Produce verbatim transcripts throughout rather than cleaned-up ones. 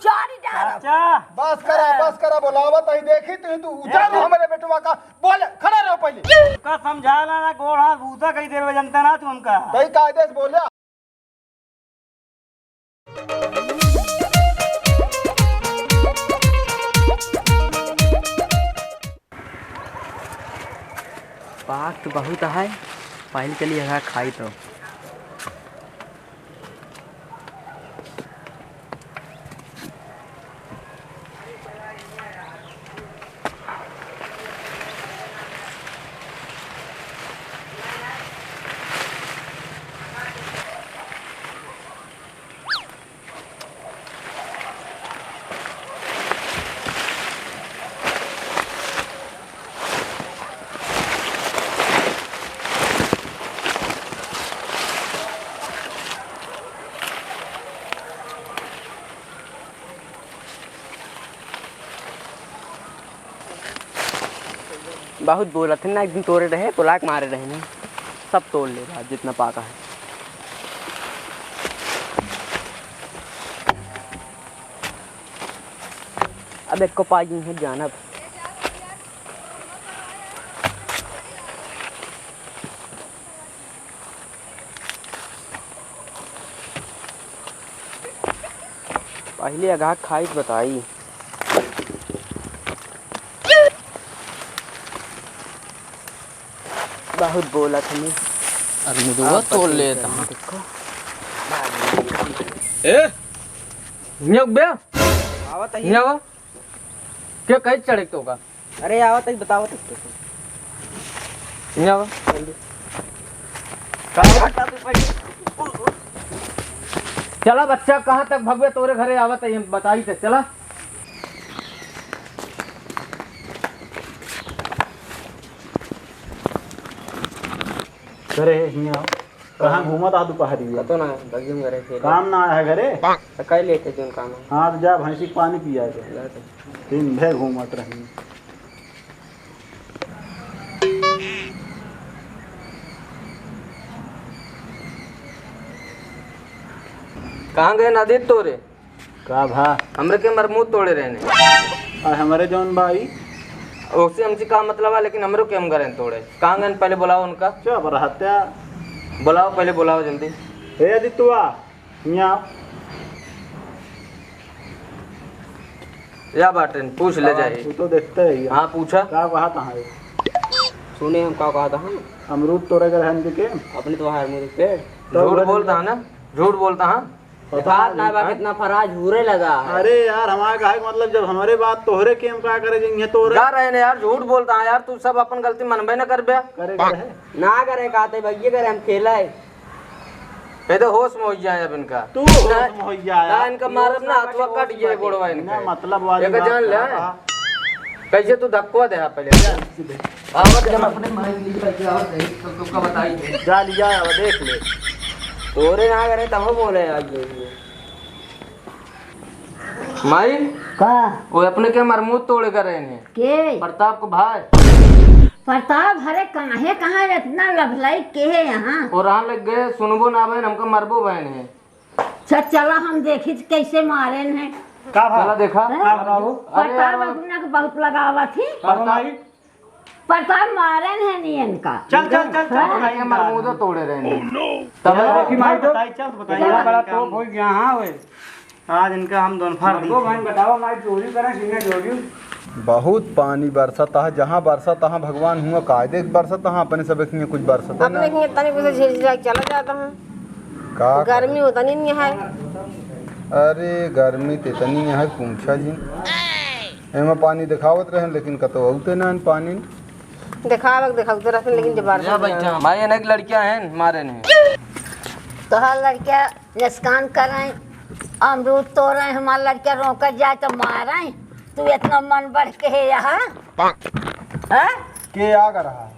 चारी डारब। चाचा। बस करा, बस करा, बोलावत ही देखी तू, तू उतार ए, हमरे बेटवा का। बोले, खड़ा रहो पहले। का समझाला ना, गोड़ हाथ भूसा कई देवे, जनता ना तू हमका। तई कायदे से बोले। पाक तो बहुत है, पहल के लिए है खाई तो। बहुत बोलत है ना, एक दिन तोरे रहे, बुला के मारे रहे नहीं, सब तोड़ ले रहा, जितना पाका है। अब एक को पाई है जानब। पहले अगहा खाई त बताई। बहुत बोलत हमी। अरे मुदवा तोड़ लेत हमी। ए, हियाँ बे। आवत ही। हियाँ बा। के कहीं चढ़े तो का? अरे, आवत ही, बतावत ही। यहाँ आवा। जल्दी। चला बच्चा, कहाँ तक भगवे, तोरे घरे आवत ही, हम बताई थे, चला। घरे है, हियाँ आओ। कहाँ घूमत आ दुपहरी में? कतो ना, बगिया में घरे खेले। काम ना आया है घरे? तो कई लेते जोन काम है। हाँ, तो जा भैंसी के पानी पिया दे। ला तो। दिन भर घूमत रही। कहाँ गए आदित्य तोरे? का भा? हमरे के मरमूद तोड़े रहने। आ, हमरे जौन भाई? ओसे हमसे का मतलब है, लेकिन हमरो के हम गए तोड़े। कहाँ गए, पहले बुलाओ उनका। चुप रहत्या। बुलाओ, पहले बुलाओ जल्दी। हे आदित्य, हियाँ। या बाटेन, पूछ ले जाए। तू तो देखते ही है। हाँ, पूछा। का कहत है? सुने हम का कहत है? अमरूद तोड़े के रहन के, के? अपने तो बाहर मुझे पेड़। तो झूठ बोलता है ना, झूठ बोलता है। पता बात नहीं ना बा, कितना फराज हुरे लगा है। अरे यार, हमारे कहे के मतलब, जब हमारे बात तोहरे के हम का करे, जिंगे तोहरे। का रहे ने यार, झूठ बोलता है यार, तू सब अपन गलती मनबे न करबे। करे, करे। ना करे, कहते भैया करे, हम खेला है। ये तो होश में हो जाए अब इनका। तू होश में हो जाए ना, यार। इनका मारब ना, हथवा कट गए गोड़वा इनका। ना, मतलब वाली एक बात जान ले। कहा। कैसे तू धक्को दे, हाँ, पहले जा। आवत हम अपने माई के लिए करके आवत है, सब तुमका बताई है। जा लिया, अब देख ले। तोरे ना करे, तब बोले आज ये। माई, का? वो अपने के मरमूद तोड़े कर रहे हैं। के? प्रताप को भाई। प्रताप, अरे काहे, कहाँ इतना लभलाई के है यहाँ? और यहाँ लग गए, सुनबो ना बहन, हमका मरबो बहन है। अच्छा, चला हम देखी कैसे मारे हैं। का भा? चला देखा। हैं? का भा बाबू? अरे प्रताप यार, अपना के बहुत लगावा थी। का भा माई? प्रताप मारे हैं नहीं इनका। चल, चल, चल, चल, हैं? बताई इनका। मरमूदो तोड़े रहे हैं। तब चल, देखी माई तो। बताई, चल, बताई। चल। बड़ा तोप हो गया, हाँ, ओए। आज इनका हम दोनों फाड़ हमको देंगे। भाई बताओ, हमारी चोरी करें, सीने चोरी। बहुत पानी बरसत है, जहाँ बरसत है भगवान हुआ कायदे के बरसत है, अपने सब के कुछ बरसत है अपने ना। के तनी कुछ झिरझिरा के चला जाता है। का गर्मी करे? उतनी नहीं है। अरे गर्मी तो इतनी है, पूछा जिन। एमे पानी दिखावत रहे, लेकिन कतो औते ना पानी। दिखावे के दिखावते रहते, लेकिन जब बरसत ना। भाई, अनेक लड़कियां हैं, मारे नहीं। तोहार लड़कियां नुकसान करें, अमरूद तोड़ें, हमार लड़का रोकत जाए तो मारें। तू इतना मन बढ़ के है यहाँ? हाँ? के आ रहा?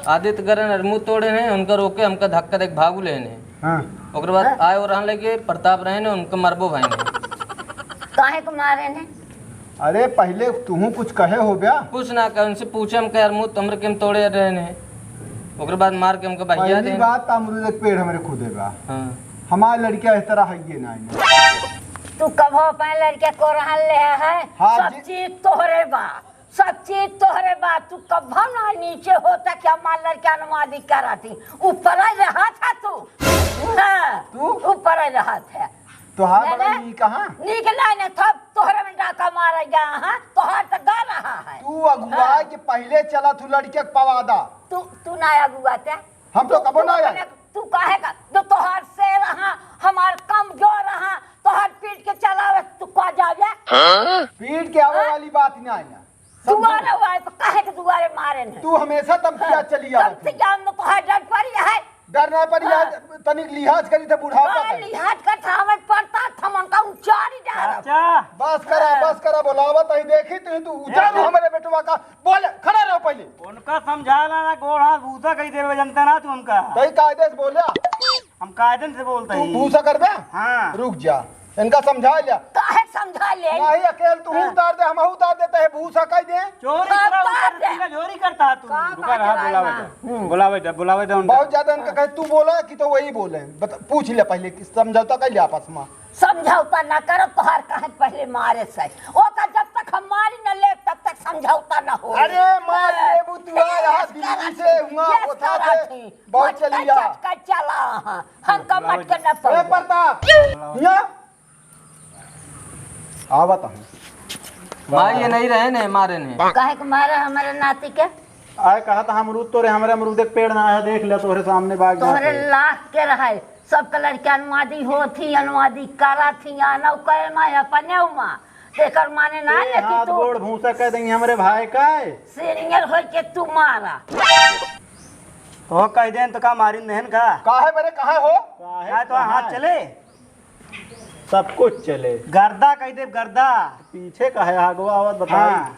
आदित्य गरन अमरूद तोड़े हैं, उनका रोके, हमका धक्का देके भागू लेने। हाँ। ओकरे बाद हाँ। आए और रहन लगे, प्रताप रहे ने, उनका मरबो भाई ने। काहे को मारे ने? अरे पहले तुहू कुछ कहे हो बया? कुछ ना कहे, उनसे पूछे, हम कहे, "अमरूद हमरे के हम तोड़े रहे ने।" ओकरे बाद मार के हमका बहिया पहली दे। बात तो अमरूद के पेड़ हमरे खुदे बा। हाँ। हमार लड़किया इस तरह है ये ना। तू कभो अपने लड़के को रहन ले है? हाँ सब जी। चीज तोहरे बा, सब चीज तोहरे बा। तू कभो ना नीचे होता कि हमार लड़के अनुवादी कराती, ऊपर ही रहा था तू। हाँ, तू? ऊपर ही रहा था। तोहार बड़ा नीक, हाँ? नीक नहीं, नहीं, तब तोहरे में डाका मारा गया, हाँ? तोहार तो गा रहा है। तू अगुआ हाँ। के पहले चला, तू लड़के के पवादा। तू, तू ना अगुआ ते। हम तो तू, कबो तू ना अपने, आए। तू काहे का, जो तोहार शेर रहा, हमार कमजोर रहा, तोहार पीट के चलावे, तू का जावे? हाँ? पीट के आवे हाँ? वाली बात ना है ना। समझो? दुआरे हुआ है, तो काहे के दुआरे मारे नहीं? तू हमेशा तमकिया हाँ, चली आवत है। तमकिया में तोहार डर पड़ी है। डर ना पड़ी हाँ। है, तनिक लिहाज करी थे बुढ़ापा हाँ, का। लिहाज कर था, हमें पड़ता था, मन का उचारी डाल। अच्छा। बस करा, हाँ। बस करा, बोलावत है, देखी तू, तू उचारी हाँ। हमारे बेटवा का। बोले, खड़ा रहो पहले। उनका समझा ला ना, गोड़ हाथ भूसा कही देवे, जनता ना तू हमका। कई कायदे से बोला। हम कायदे से बोलते तू ही। भूसा करबे? हाँ। रुक जा, इनका समझा लिया। काहे समझा ले? नहीं, अकेल तू हाँ। उतार दे, हम उतार देते हैं, भूसा कह दे। चोरी हाँ, करा, उतार उतार दे। दे, चोरी करता है तू। का रुका रहा, बात बोलावे बा? दे। हम्म। बोलावे दे, बोलावे दे उनका। बहुत ज्यादा इनका हाँ। कहे, तू बोला कि तो वही बोले। बता, पूछ ले पहले कि समझौता कर लिया आपस में। समझौता ना करो, तोहार कहे पहले मारे से। ओका जब तक हम मारी न लेब, तब तक समझौता न हो। अरे, मार हाँ। लेबू तू, आ, यहाँ yes, दिल्ली करत से, ही, हुआ, yes, ओथा करत से, ही। बहुत मटका चलिया। चटका चला, हाँ। हमका बुलावे मटका दे। न ए, पड़े। प्रताप, यहाँ। आवत हूँ। माई, ये नहीं रहे ने, मारे ने। काहे के मारे हमारे नाती के? आए कहा था, अमरूद तोरे, हमरे अमरूद के पेड़ ना आया, देख ले, तोहरे सामने बाग तोहरे जाके। लाख के रहे, सबके लड़के अनुवादी होत ही, अनुवादी करत ही, आना कहे माँ अपने उमा। तेकर माने ना ए, लेकिन हाथ तू गोड़ भूसा कह देंगे हमरे भाई का है। सीनियर होई के तू मारा। तो कह देन तो का मारिन देहन का? काहे बरे, कहाँ हो? काहे, काहे तो कहाँ हाथ है? चले? सब कुछ चले। गर्दा कह दे, गर्दा। पीछे का है, आगवा आवत बताई। हाँ।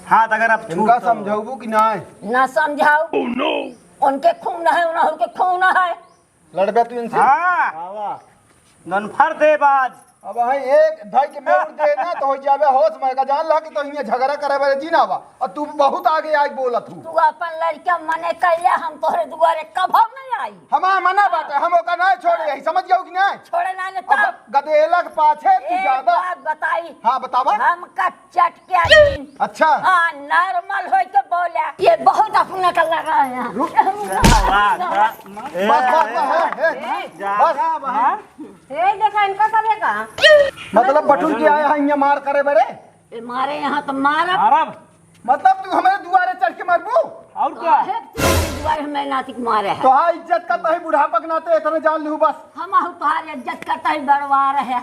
हाँ, तो अगर अब छूट इनका तो समझाबू कि नाय? ना समझाऊ। Oh, no! उनके खून है, उनहु के खून है। लड़बे तू इनसे? हाँ। आवा। गनफर दे बाज। अब हाँ, एक धई के मेउर दे ना, तो हो जाबे होश में का। जान ला कि तो हियाँ झगड़ा करे वाले दिन आवा। और तू बहुत आगे आइ बोलत हूँ। तू अपन लड़का मने कइले, हम तोहरे दुआरे कभो नहीं आई। हमार मना हाँ। बाटे, हम ओका ना छोड़े, यही समझ जाऊ कि ना? छोड़े ना ने अब तब। गदेला के पाछे तू एक ज्यादा बात बताई। हाँ, बतावा। हमका चटके आदमी। अच्छा। हाँ, normal होई के बोले। ये बहुत अपना का लगा है। रुक। वाह, वाह। बस, बस, बस, है, है। ए, बस। जा, जा, हाँ। ए, देखा, इनका सब है का? मतलब, बटुल के आया है, इहाँ मार करे बरे? ए, मारे यहाँ तो मारब। मारब। मतलब, तू हमारे दुआरे चढ़ के मरबू? और का? काहे के तू हमारे दुआरे हमें नातिक मारे है? तो हाँ, इज्जत का तही बुढ़ापा के नाते इतने जान लू बस। हम आहू तोहार इज्जत का तही बड़वार है।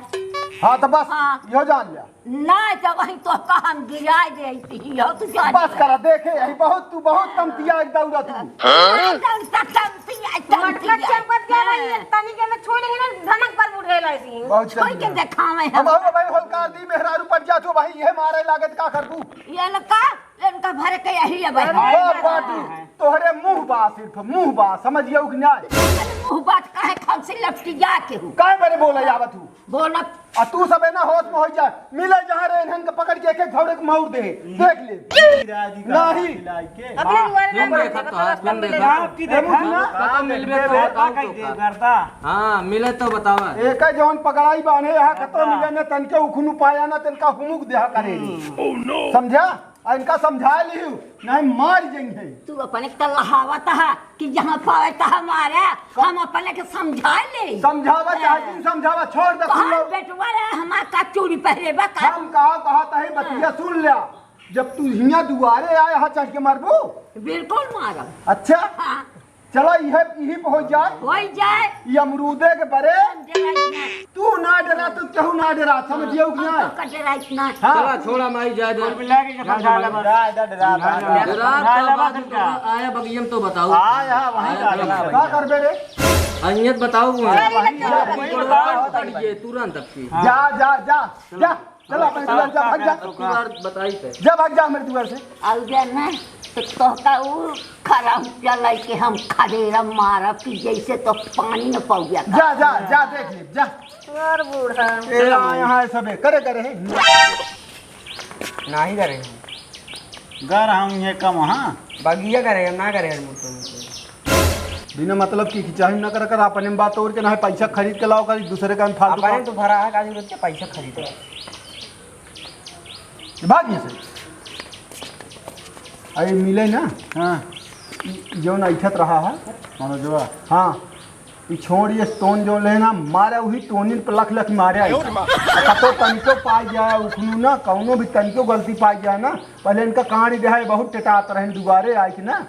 हाँ, तो बस, हाँ। यो जान लिया। ना, तो वहीं तो का हम गिराए देती ही हो, तू जान बस लिया। करा, देखे, यही बहुत, तू बहुत तमतिया एक दौड़ा तू। हाँ? एकदम तमतिया, मटका तमतिया। चमकत गया भाई, हाँ। तनी के में छोड़ ही ना, धनक पर उठेला ऐसी। बहुत छोड़ के चलिया। देखावे हम। हम आओ भाई, होलकार दी, मेहरारू पड़ जा, जो भाई, ये मारे लागत का करबू? ये न का, इनका भर के यही है भाई। अरे वाह, बाटू, तोहरे मुँह बा, सिर्फ मुँह बा, समझ गयो कि नहीं? अरे मुँह बात काहे खौसी लपटी जा के हूँ? काहे बरे बोला जावत हूँ? बोला। आ तू सब है ना होश में हो जा, मिले जहाँ रे इन्हन के पकड़ के एक एक धौड़े के मार दे, देख ले। नहीं। अपने दुआरे फिर ना देखा मारे, तो हाथ फिर देखा। आपकी ए, देखा। मुझ ना। कतो मिलबे तो बताओ तो का। गर्दा। हाँ, मिले तो बतावा। एक जौन पकड़ाई बाने यहाँ कतो मिले न तनके उखनु पाया न तनका हुमुक देहा करे। समझा? आ इनका समझा लिहू, नहीं मार जइहे। तू अपने कलहावत है कि जहाँ पावे तहाँ मारे, हम अपने के समझा ले। समझावा चाहे तुम समझावा, छोड़ दे तोहार कुल्लो। बेटवा रे, हमार का चूड़ी पहरे बा का? हम कहा, कहा तही बतिया सुन लिया। जब तू हियाँ दुआरे आए, यहाँ चढ़ के मारबू? बिल्कुल मारब। अच्छा? हाँ। चला, इहे, इही पे हो जाए। हो जाए। ये अमरूदे के बरे। हम डराई ना। तू ना डरा, तू केहू ना डरा, समझियो कि हम ना? तो का डराई ना। हाँ। चला, छोड़ा माई, जाए दे। कुल मिला के समझा ले बस। डरा, डरा, डरा, डरा। डरा, समझा ले तो बस बात इनका। आया बगियम तो बताओ। हाँ, यहाँ वहीं आया का बगियम। का करबे रे? अनियत बताओ, वहीं। अरे, वहीं बताओ। पकड़ के तुरंत अब की। हाँ। जा, जा, जा, जा। चला, अपने दुआर जा, भाग जा। अब की बार बताई थे। जा, भाग जा हमरे दुआर से। आउ जा ना, तो तोहका ऊ खराब चलाई के हम खदेरा मारब कि जैसे तो पानी न पौगिया का। जा, जा, जा, देख ले, जा। और बूढ़ा। ए, आ, यहाँ है सबे, करे, करे है। नाही करे। घर हम ये कम, हाँ। बगिया करे, हम ना करे, हम तो। बिना मतलब की खिंचाई न कर कर, अपने में बात तोड़ के ना है, पैसा खरीद के लाओ, कहीं दूसरे का में फालतू अपने काम। तो भरा है, काजी बच्चे पैसा खरीदे। भाग यहाँ से। अरे मिले ना। हाँ। ई जौन ऐठत रहा है। मनोजवा। हाँ। ई छोड़ ये टोन जो लेना, मारे वही टोनिन पर लख लख मारे आई। अच्छा तो तनिको पाई जाए, उखनू ना, कौनो भी तनिको गलती पाई जाए ना, पहले इनका कहानी दे है, बहुत टेटात रहन दुबारे आई कि ना।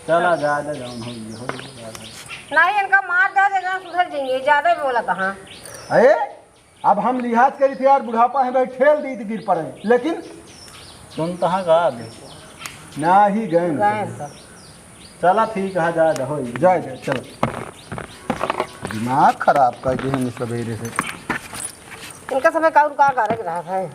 चला जा दे, जौन हो ये हो, जा दे। नहीं, इनका मार दे, दे, ना सुधर जाएंगे, ज्यादा ही बोला था। हाँ। अरे, अब हम लिहाज करी थे यार, बुढ़ापा है भाई, ठेल दी थी गिर पड़े, लेकिन सुन तहाँ गा दे। ना ही गए। गए तो। चला ठीक है, जा दे, हो जाए, जाए, चलो। दिमाग खराब कर दिए हैं सवेरे से। इनका समय का, का करे के रहा है?